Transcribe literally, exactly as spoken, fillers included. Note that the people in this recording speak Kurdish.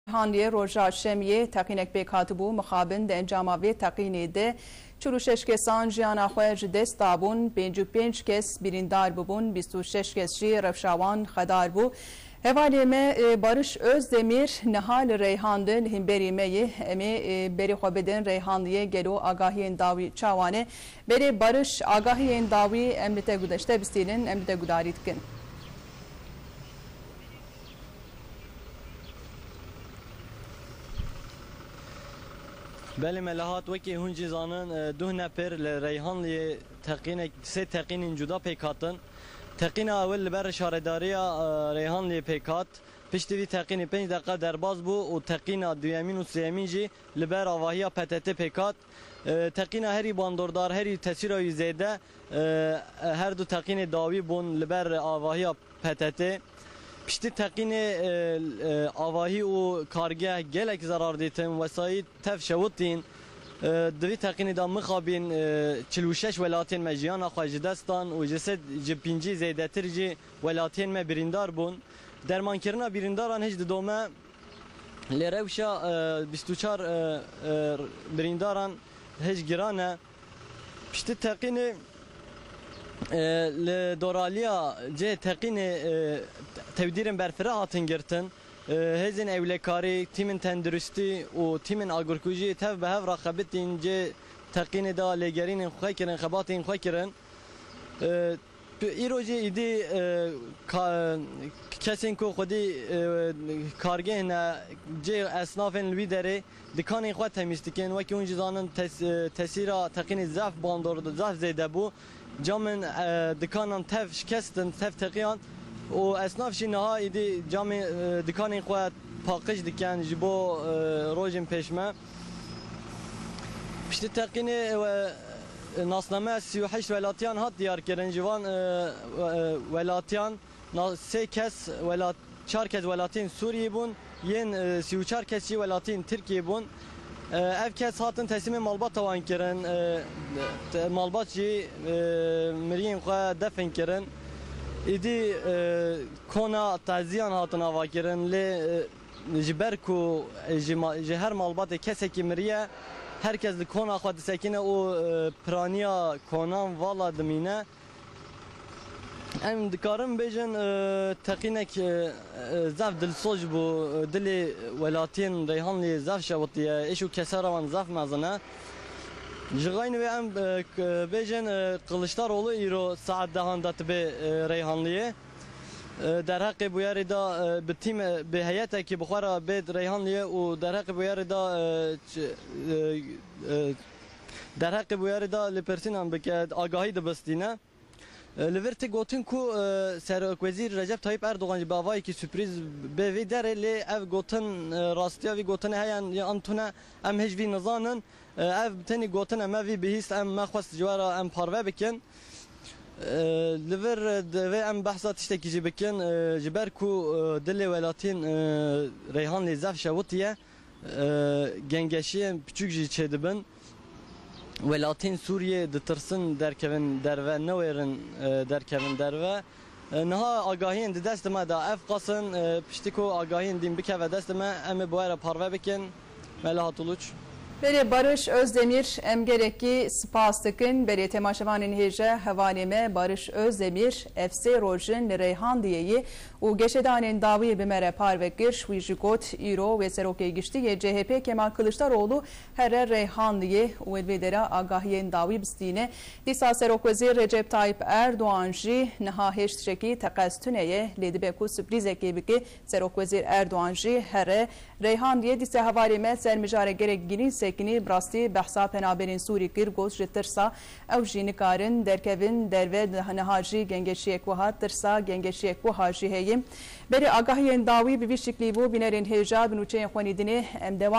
Reyhanliyê roja Şemiyê teqînek pêk hatibû. Mixabin di encama vê teqînê de çil û şeş kesan jiyana xwe ji dest dabûn, pêncî û pênc kes birîndar bibûn, bîst û şeş kes jî rewşa wan xedar bû. Hevalê me, e, Barış Özdemir niha li Reyhan de li hemberî me ye. Em ê, e, berê xwe bidin Reyhanliyê, gelo agahiyên dawî çawa ne? Belê Barış, agahiyên dawî em li te gude-, ji te bistînin, em li te gudarî dikin. Belê Melahat, wekî hûn jî zanin, e, duh nepir li Reyhanliyê teqînek, sê teqînên cuda pêk hatin. Teqîna ewil li ber şaredariya, e, Reyhanliyê pêk hat. Piştî vî teqînê pênc deqa derbas bû û teqîna duyemîn û sêyemîn jî li ber avahiya P T T pêk hat. E, teqîna herî bandordar, herî tesîra wî zêde, e, her du teqînê dawî bûn li ber avahiya P T T. Piştî teqînê, e, e, avahî û kargeh gelek zerar dîtin, wesayît tev şewitîn. E, di vî teqînê de mixabin, e, çil û şeş welatên me jiyana xwe ji dest dan û ji sed ji pêncî zêdetir jî welatiyên me birîndar bûn. Dermankirina birîndaran hêj didome, lê rewşa, e, bîst û çar, e, e, birîndaran hêj giran e. Piştî teqînê, e, li doraliya cihê teqînê, e, tewdîrên berfireh hatin girtin. E, hêzên ewlekarî, tîmên tenduristî û tîmên agirkujî tev bi hev re xebitîn cihê teqînê de lêgerînên xwe kirin, xebatên xwe kirin. E, Tu îro jî îdî, e, ka-, kesên ku xwedî, e, kargeh ne, cê esnafên li wî derê dikanên xwe temîz dikin. Wekî hûn jî zanin tes-, e, tesîra teqînê zehf bandor, zehf zêde bû. Camên, e, dikanan tev şikestin, tev teqiyan û esnaf jî niha îdî camê, e, dikanên xwe paqij dikin ji bo, e, rojên pêşme. Piştî teqînê we, nasname sî û heşt welatiyan hat diyar kirin. Ji van, e, we-, e, welatiyan na-, sê kes welat-, çar kes welatiyên Sûriyê bûn, yên, e, sî û çar kes jî welatiyên Tirkiyê bûn. E, ev kes hatin teslîmê malbata wan kirin. E, te-, malbat jî, e, miriyên xwe defin kirin. Îdî, e, kona teziyan hatin avakirin, lê, e, ji ber ku ji ma-, ji her malbatê kesekî miriye, her kes li kona xwe disekine û, e, piraniya konan vala dimîne. Em dikarin bêjin, e, teqînek, e, e, zaf dilsoz bû, e, dilê welatiyên Reyhanliyê zaf şewitiye, êş û kesera wan zaf mezin e. Ji xeynî wê em, e, k-, bêjin, e, Kiliçdaroglu îro saet dehan de dibe, e, Reyhanliyê. E, derheqê bûyerê de, e, bi tîm, e, bi heyetekî bi xwe re bêt Reyhanliyê û derheqê bûyerê de, e, ç-, e, e, derheqê bûyerê de lêpirsînan bike, agahî dibistîne. E, li vir tê gotin ku, e, Serokwezîr Recep Tayyip Erdogan jî bi avayekî sürprîz bê vê derê, lê ev gotin, e, rastiya vî gotinê heye yan, yan tune, em hêj vî nizanin. E, ev tenê gotin e, me vî bihîst, em me xwest ji we re em parve bikin. E, li vir divê em behsa tiştekî jî bikin, e, ji ber ku, e, dilê welatiyên, e, Reyhanlê zef şewitiye, e, gengeşiyên piçûk jî çêdibin. Welatiyên Sûriyê ditirsin derkevin derve, newêrin, e, derkevin derve. E, niha agahiyên di destê me de ev qas in, e, piştî ku agahiyên dîn bikeve destê me, em ê bi we re parve bikin. Melahat Uluç. Belê Barış Özdemir, em gelekî spas dikin. Belê temaşevanên hêja, hevalê me Barış Özdemir ev sê roj in li Reyhandiyê ye û geşedanên dawî bi me re parve kir. Wî jî got, îro wê serokê giştî yê C H P Kemal Kiliçdaroglu here Reyhandiyê û wê li vê dera agahiyên dawî bistîne. Dîsa Serokwezîr Recep Tayyip Erdogan jî niha hêj tiştekî teqez tune ye, lê dibe ku sürprîzekê bike. Serokwezîr Erdogan jî here Reyhandiyê. Dîsa hevalê me ser mijara gelek girîng sekinî, bi rastî behsa penaberên Sûrî kir, got ji tirsa ew jî nikarin derkevin derve, niha jî gengeşiyek wiha, tirsa gengeşiyek wiha jî heye. Berê agahiyên dawî bi vî şiklî bû, bînerên hêja bi nûçeyên xwe nîdinê em dewam